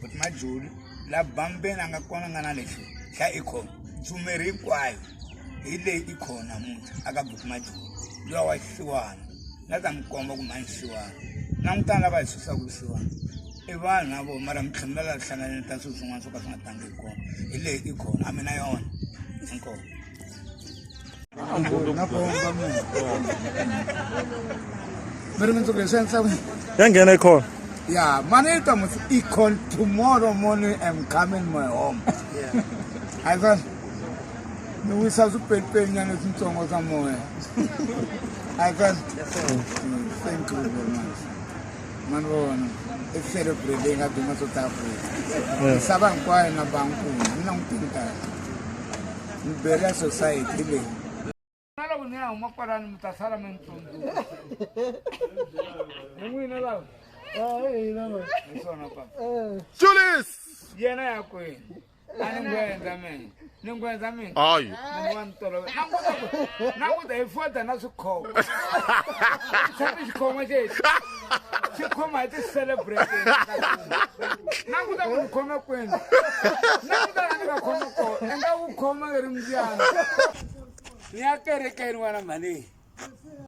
Buti Majuli la bambeni a nga kona nga na lexi xa econ dzumeri hinkwayo hi leyi icon namuntlha aka Buti Majuli luwa wa xisiwana na ta mi komba ku mhani xisiwana langutana lava hi susaka vusiwana i vanhu na vona mara mi tlhela la hlanganeni ta swilo swin'wana swo ka swi nga tangi hi kona hi leyi icon a mina yona inkomu. Mi ri mundzuku leswi endlisa ku Ya nghena ikhona. Ya, mani ta musi econ tomorrow morning I'm coming my home. I thought ni wisa swipelipelinyana leswitsongo swa moya. I thought thank you very much. Mani vona i celebrate leyi nga duma South Africa. Misava hinkwayo na bankulu ni langutini kahle. Mibele society leyi. Na loko ni ya huma kwalani mi ta sala mi ni tsundzuka. Ni n'wina lava. Hi swona papa. Julius! Yena ya kwini? A ni nghwendza mina. Ni nghwendza mina. Hayi. Munhu wa ntolovelo. Languta ku languta hi foda na swikhomo. Tshami xikhomo xexi. Xi khoma hi ti-celebrate. Languta ku ni khome kwini. Languta la ni nga khoma kona. I nga ku khoma ngi ri mbyana. Ni ya kerekeni wena mhani.